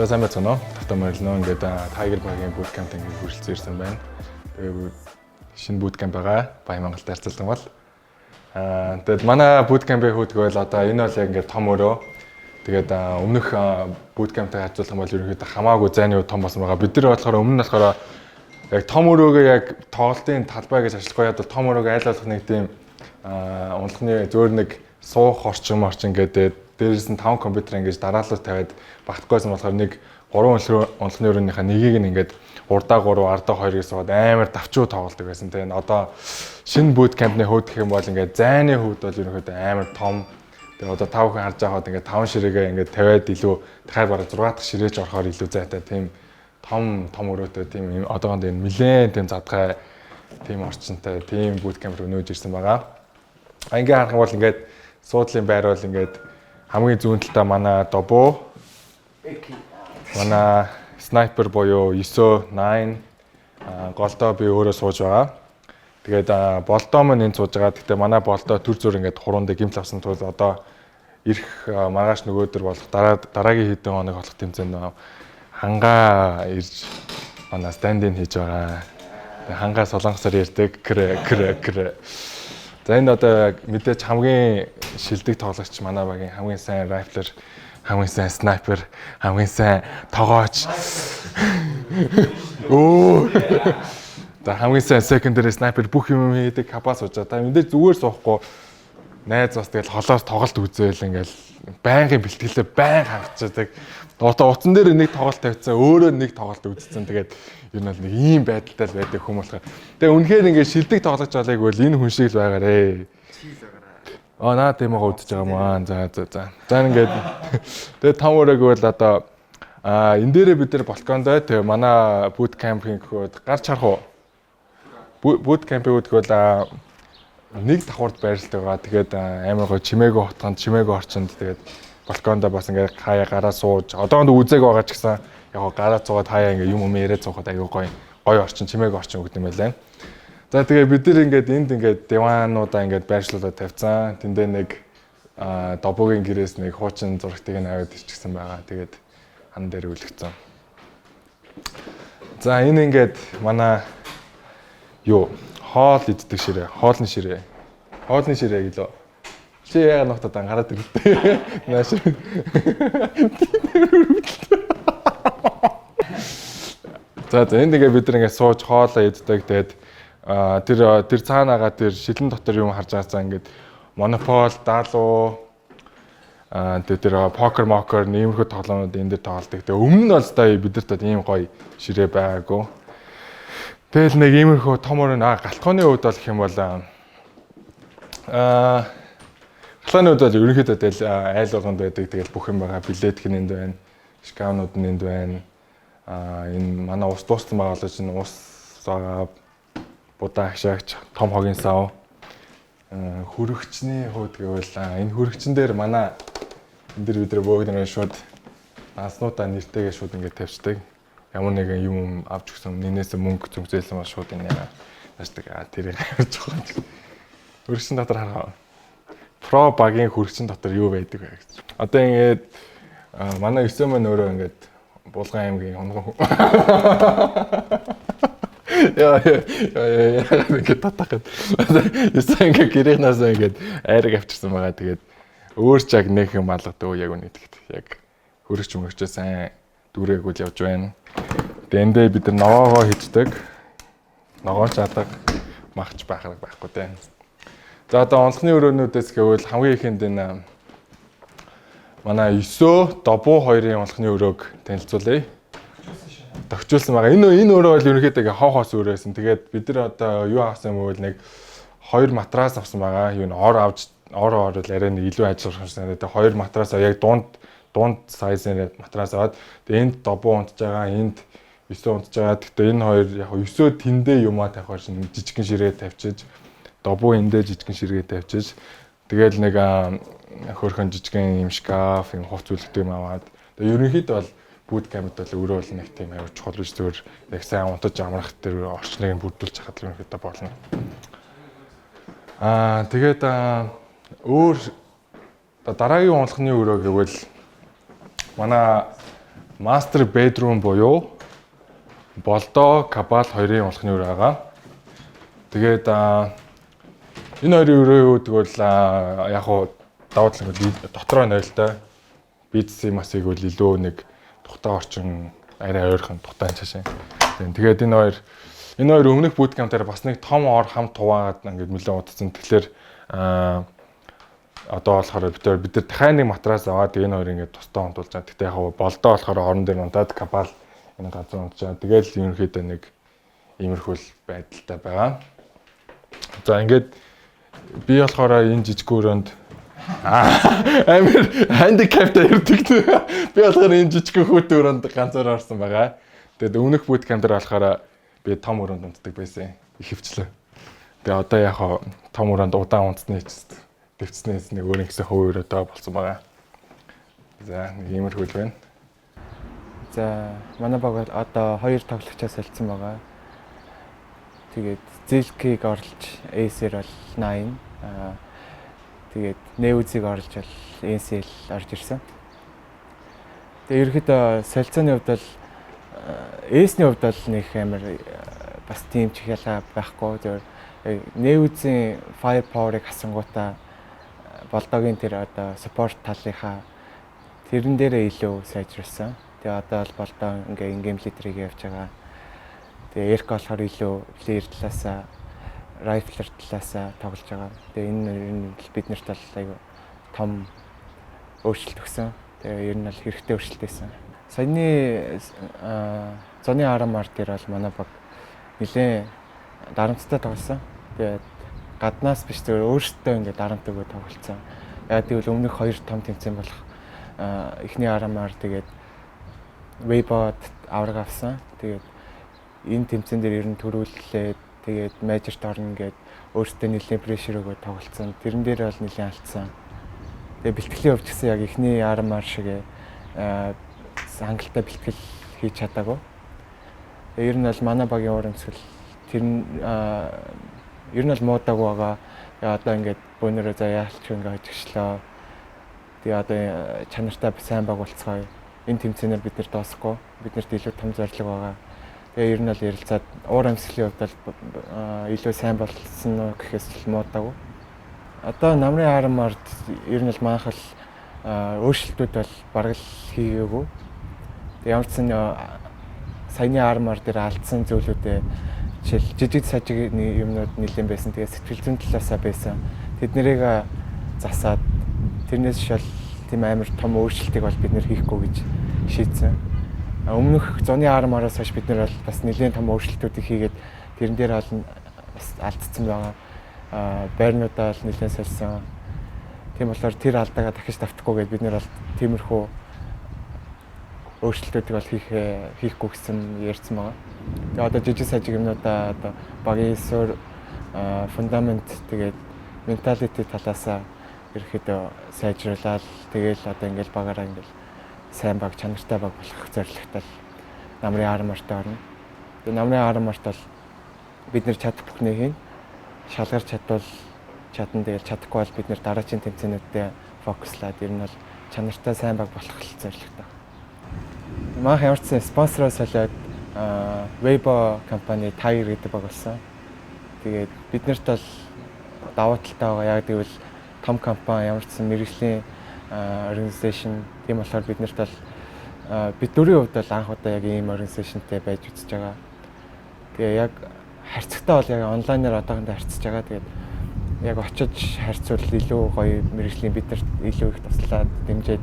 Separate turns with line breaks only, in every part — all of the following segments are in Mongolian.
За, сайн байцгаана уу? Тавтай морилно. Ингээд Tiger Багийн bootcamp ингээд хүрэлцэн ирсэн байна. Тэгээ шинэ bootcamp байгаа. Баян Монголд харьцуулсан бол. Тэгээд манай bootcamp-ийн хүүд гэвэл одоо энэ бол яг ингээд том өрөө. Тэгээд өмнөх bootcamp-тай харьцуулах юм бол ерөнхийдөө хамаагүй зайны хувьд том болсон байгаа. Бид нар болохоор өмнө нь болохоор яг том өрөөгөө яг тоглолтын талбай гэж ашиглахгүй, яг бол том өрөөгөө аль болох нэг тийм унлахны зөөр нэг суух орчин морчин гэдэг, дээрээс нь 5 компьютер ингэж дараалал тавиад багтахгүйсэн болохоор нэг гурван унлахны өрөөнийхөө нэгийг нь ингээд урдаа 3, ардаа 2 гэж суугаад амар давчуу тоглолдог байсан. Тэгээ одоо шинэ bootcamp-ны хувьд гэх юм бол ингээд зайны хувьд бол ерөнхийдөө амар том. Тэгээ одоо та бүхэн харж байхад ингээд 5 ширээгээ ингээд тавиад илүү дахиад бараг 6 дахь ширээж орохоор илүү зайтай тийм том том өрөөтэй, тийм одоохондоо энэ нэлээд тийм задгай, тийм орчинтой тийм bootcamp руу нөөж ирсэн байгаа. А ингээ харах юм бол ингээд суудлын байр бол ингээд хамгийн зүүн талдаа манай Добо, манай снайпер буюу 9 9, голдоо би өөрөө сууж байгаа. Тэгээд болдоо маань энд сууж байгаа. Гэхдээ манай болдоо төр зур ингээд хуруунд гэмтэл авсан тул одоо ирэх маргааш нөгөөдөр болох дараа дараагийн хэдэн хоног болох тэмцээнд хангаа ирж манай stand-in хийж байгаа. Тэгээ хангаа солонгосоор ярьдаг, крэ крэ крэ. За, энэ одоо мэдээж хамгийн шилдэг тоглогч, манай багийн хамгийн сайн rifler, хамгийн сайн снайпер, хамгийн сайн тогооч. Өө. За, хамгийн сайн secondary sniper, бүх юм хийдэг капа сууж байгаа. Та энэ дээр зүгээр суухгүй, найз бас тэгэл холоос тоглолт үзээл ингээл байнгын бэлтгэлээ байн хангачаадаг. Одоо утсан дээр нэг тоглолт тавьцсан, өөрөө нэг тоглолт үзсэн. Тэгээд ер нь бол нэг ийм байдалтай л байдаг хүмүүс болохоор. Тэгээ үнэхээр ингээд шилдэг тоглож байгааг бол энэ хүн шиг л байгаарэ. Аа, наа тийм байгаа үзэж байгаа юм аа. За за за. За, ингээд тэгээ том өрөөг бол одоо энэ дээрээ бид нар балкондоо, тэгээ манай boot camp-ийн гэхүүд гарч харах уу? Boot camp-ийн үүд гэвэл нэг давхурд байралтай байгаа. Тэгээд амар гоё чимээгүй хотгонд, чимээгүй орчинд, тэгээд балкондоо бас ингээд хаяа гараа сууж, одоонд үзег байгаа ч гэсэн яг гараа суугаад хаяа ингээд юм юм яриад суухад аягүй гоё гоё орчин, чимээгүй орчин өгд юм байлаа. За, тэгээ бид нар ингээд энд ингээд дивануудаа ингээд байршлуулаад тавьсан. Тэндээ нэг Добогийн гэрээс нэг хуучин зурагтыг нь аваад ирчихсэн байгаа. Тэгээд хан дээр үлгцэн. За, энэ ингээд манай юу хоол иддэг ширээ, хоолны ширээ. Хоолны ширээ гэлөө. Чи яагаад ногтоод ангараад ирлээ? Нааш. За за, энд ингээ бид нар ингээ сууж хоолоо иддэг. Тэгээд тэр тэр цаанаага тэр шилэн дотор юм харж байгаа цаа ингээд Монопол, Даалуу, тэгээд тэр покер мокер нэмэрхүү тоглоомнууд энэ дээр тоглолдог. Тэгээ өмнө нь бол та бидэрт ийм гоё ширээ байгаагүй. Тэгэл нэг иймэрхүү том өрөө. Галтгооны хувьд бол гэх юм бол галхооны хувьд бол ерөнхийдөө тэгэл айл болгонд байдаг. Тэгэл бүх юм байгаа. Билет гэнэнд байна. Шкафнууд нь энд байна. Энэ манай ус дууссан байгаа болож энэ ус байгаа, будаа агшаагч, том хогийн сав. Хөрөгчний хувьд гэвэл энэ хөрөгчн дээр манай энэ дэр бид нар бөөгд нэр шууд наснуудаа нэртэйгээ шууд ингээд тавьчихдаг. Ямар нэгэн юм авч өгсөн, нэнээс мөнгө зүгзээлсэн бол шууд энэ наашдаг. Тэрийг харж байгаа. Хөрөгчн дотор хараа. Pro багийн хөрөгчн дотор юу байдаг вэ гэж. Одоо ингээд манай 9 маань өөрөө ингээд Булган аймгийн унган. Яа яа яа яа, ингээд татах гээд. Ёстой ингээд гэрийнхнаас ингээд айраг авчирсан байгаа. Тэгээд өөр ч яг нэг юм алгадаг яг үнэ тэгэхэд яг хөрөгч мөрөгчөө сайн дүрээгүй л явж байна. Тэгээд эндээ бид нар ногоогоо хийждэг. Ногооч алга махч байх хэрэг байхгүй те. За, одоо онцлогны өрөөнүүдээс гэвэл хамгийн ихэнд энэ манай 9 Добуу хоёрын онцлогны өрөөг танилцуулъя. Тохижуулсан байгаа. Энэ өрөө бол ерөнхийдөө ингээ хоо хоос өрөөсөн. Тэгээд бид нар одоо юу авсан юм бол нэг хоёр матрас авсан байгаа. Юу н ор авч ор орвол арай нэг илүү ажиллах юм шиг санагдаад хоёр матрас, яг дунд дунд size-ын матрас аваад, тэгээд энд Добуу унтж байгаа, энд 9 унтж байгаа. Гэхдээ энэ хоёр яг 9 тэндээ юмаа тавихаар шинэ жижигхэн ширээ тавьчиж, Добуу эндээ жижигхэн ширээ тавьчиж, тэгэл нэг хөөрхөн жижигхэн юм шкаф, юм хувц үлгдэг юм аваад, тэгээд ерөнхийдөө бол boot camp бол өөрөө бол нэг тийм аюу чухал биш, зүгээр яг сайн унтаж амрах тэр орчныг нь бүрдүүлж хахад л ерөнхийдөө болно. Тэгээд өөр дараагийн унлахны өрөө гэвэл манай Master bedroom буюу Болдоо, Кабал хоёрын унтахны өрөө байгаа. Тэгээд энэ хоёрын өрөө юу тэгвэл яг хуу давуу тал нь дотроо нойлтой. Бизнес масыг бол илүү нэг тухтай орчин, арай ойрхон тухтай цаашаа. Тэгээд энэ хоёр өмнөх bootcamp дээр бас нэг том ор хамт хуваагаад ингээд нэлээд удацсан. Тэгэхээр одоо болохоор бид нар дахиад нэг матрас аваад энэ хоёр ингээд тусдаа унтуулж байгаа. Гэхдээ яг Болдоо болохоор орон дээр унтаад, Кабал энэ газар унтж байгаа. Тэгэл ерөнхийдөө нэг иймэрхүү байдалтай байгаа. За, ингээд би болохоор энэ жижиг өрөөнд амар handicap тай ирдэг. Би болохоор энэ жижиг хүүтэн өрөөнд ганцаар орсон байгаа. Тэгээд өмнөх bootcamp дээр болохоор би том өрөөнд унтдаг байсан. Их хөвчлээ. Тэгээ одоо яг том өрөөнд удаан унтсны дэвцснээс нэг өөр ингэсэн хувь өрөөдөө болсон байгаа. За, нэг иймэрхүү л байна.
За, манай баг одоо хоёр тоглогчоо солилцсон байгаа. Тэгээд Зилкийг орлож Acer бол 9. Тэгээд Неүзийг орлож бол NCL орж ирсэн. Тэгээд ерөөхдөө солилцооны хувьд бол, Ace-ний хувьд бол нэг амар бас тийм ч их ялгаа байхгүй. Зөвхөн Неүзийн fire power-ыг хасангуудаа Болдогийн тэр одоо support талынхаа тэрэн дээрээ илүү сайжруулсан. Тэгээ одоо бол Болдоо ингээ in-game leader-ыг явж байгаа. Тэгээ Эрк болохоор илүү player талаасаа, rifler талаасаа тоглож байгаа. Тэгээ энэ ер нь биднэрт бол айгу том өөрчлөлт өгсөн. Тэгээ ер нь бол хэрэгтэй өөрчлөлт байсан. Саяны зуны RMR дээр бол манай баг нэлээд дарамттай тоглосон. Тэгээд гаднаас биш, зөвхөн өөрсдөө ингээд дарамт өгөө тоглолцсон. Яг тэгвэл өмнөх хоёр том тэмцээн болох эхний RMR, тэгээд Weibo авраг авсан. Тэгээд энэ тэмцээн дээр ер нь төрүүллээ. Тэгээд major т орно гээд өөрсдөө нэлийн pressure өгөө тоглолцсон. Тэрэн дээр бол нэлийн алдсан. Тэгээд бэлтгэлийн хувьд гэсэн яг эхний RMR шиг хангалттай бэлтгэл хийж чадаагүй. Тэгээд ер нь бол манай багийн уур амьсгал тэр нь ер нь бол муудаагүй байгаа. Тэгээ одоо ингээд бөөнөрөө за яалч ингээ хожигчлоо. Тэгээ одоо чанартай сайн баг болцгоё. Энэ тэмцээнээр бид нэр дуусахгүй. Бид нарт илүү том зорилго байгаа. Тэгээ ер нь бол ярилцаад уур амьсгалын хувьд бол илүү сайн болсон уу гэхээс л муудаагүй. Одоо намрын RMR-д ер нь бол манайх л өөрчлөлтүүд бол бараг л хийгээгүй. Тэгээ ямар ч сан саяны RMR дээр алдсан зүйлүүдээ, жишээл жижиг сажиг юмнууд нэлийн байсан. Тэгээ сэтгэл зүйн талаасаа байсан. Тэднэрийг засаад тэрнээс шал тийм амар том өөрчлөлтийг бол бид нэр хийхгүй гэж шийдсэн. Өмнөх зуны RMR-аас хойш бид нар бол бас нэлийн том өөрчлөлтүүдийг хийгээд тэрэн дээр бол бас алдсан байгаа. Байрнуудаа бол нэлээд сольсон. Тийм болохоор тэр алдаагаа дахиж давтахгүй гэдээ бид нар бол тиймэрхүү өөрчлөлтүүдийг бол хийхгүй гэсэн ярьсан байгаа. Тэгээ одоо жижиг сажиг юмнуудаа одоо багийн суурь фундамент, тэгээд mentality талаасаа ерөөхдөө сайжруулаад, тэгэл одоо ингээл багаараа ингээл сайн баг, чанартай баг болох зорилготой л намрын RMR-тай орно. Тэгээ намрын RMR-т бол бид нэр чадах бүхнээ хийн. Шалгарч чадвал чадна, тэгэл чадахгүй бол бид нэр дараагийн тэмцээнүүдэд focus лаад ер нь бол чанартай сайн баг болох л зорилготой. Манайх ямар ч сан спонсороо солиод Weibo компани Tiger гэдэг баг болсон. Тэгээд биднэрт бол давуу талтай байгаа. Яг гэвэл том компани, ямар ч сан мэргэжлийн organization, тийм болохоор биднэрт бол, бид дөрвийн хувьд бол анх удаа яг ийм organization тэй байж үзэж байгаа. Тэгээ яг харьцагтаа бол яг онлайнаар одоохондоо харьцаж байгаа. Тэгээд яг очиж харьцвал илүү гоё, мэргэжлийн биднэрт илүү их туслаад дэмжиж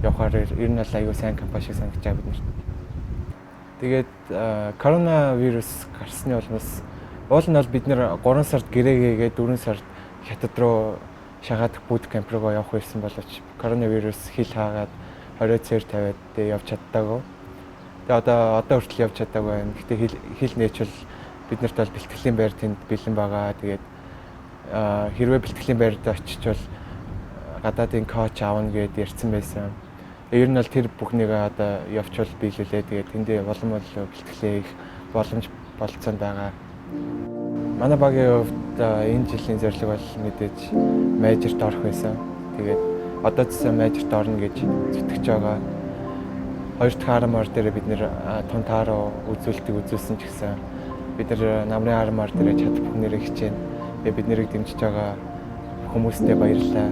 явахаар ер нь бол аюу сайн компани шиг санагдаж байгаа биднэрт. Тэгээд коронавирус гарсны улмаас уул нь бол бид нэр 3 сард гэрээгээгээ 4 сард Хятад руу Шанхай дахь boot camp руу явах байсан боловч коронавирус хил хаагаад 20 цэр тавиад тэгээ явж чаддаагүй. Тэгээ одоо хүртэл явж чадаагүй байна. Гэтэ хил нээчвэл бид нарт бол бэлтгэлийн байр тэнд бэлэн байгаа. Тэгээд хэрвээ бэлтгэлийн байранд очичвол гадаадын coach авна гэд ярьсан байсан. Ер нь бол тэр бүхнийг одоо явчвал биелүүлээ. Тэгээд тэндээ улам бол бэлтгэлээ их боломж болцоонд байгаа. Манай багийн хувьд энэ жилийн зорилго бол мэдээж major т орох байсан. Тэгээд одоо ч гэсэн major т орно гэж зүтгэж байгаа. Хоёр дахь RMR дээр бид нэр тун тааруу үзүүлэлтийг үзүүлсэн ч гэсэн бид нар намрын RMR дээр чадах бүхнээрээ хичээнэ. Тэгээ бид нарыг дэмжиж байгаа хүмүүстээ баярлалаа.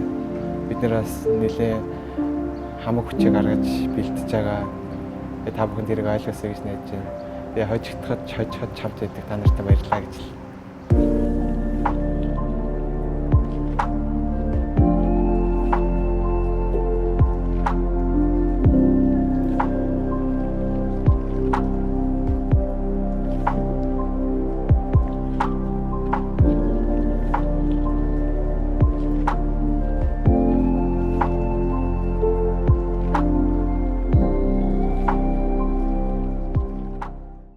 Бид нар бас нэлээд хамаг хүчээ гаргаж бэлтэж байгаа. Тэгээ та бүхэн тэрийг ойлгосоо гэж найдаж байна. Тэгээ хожигдоход хожиход чамд байдаг та нартай баярлалаа гэж л.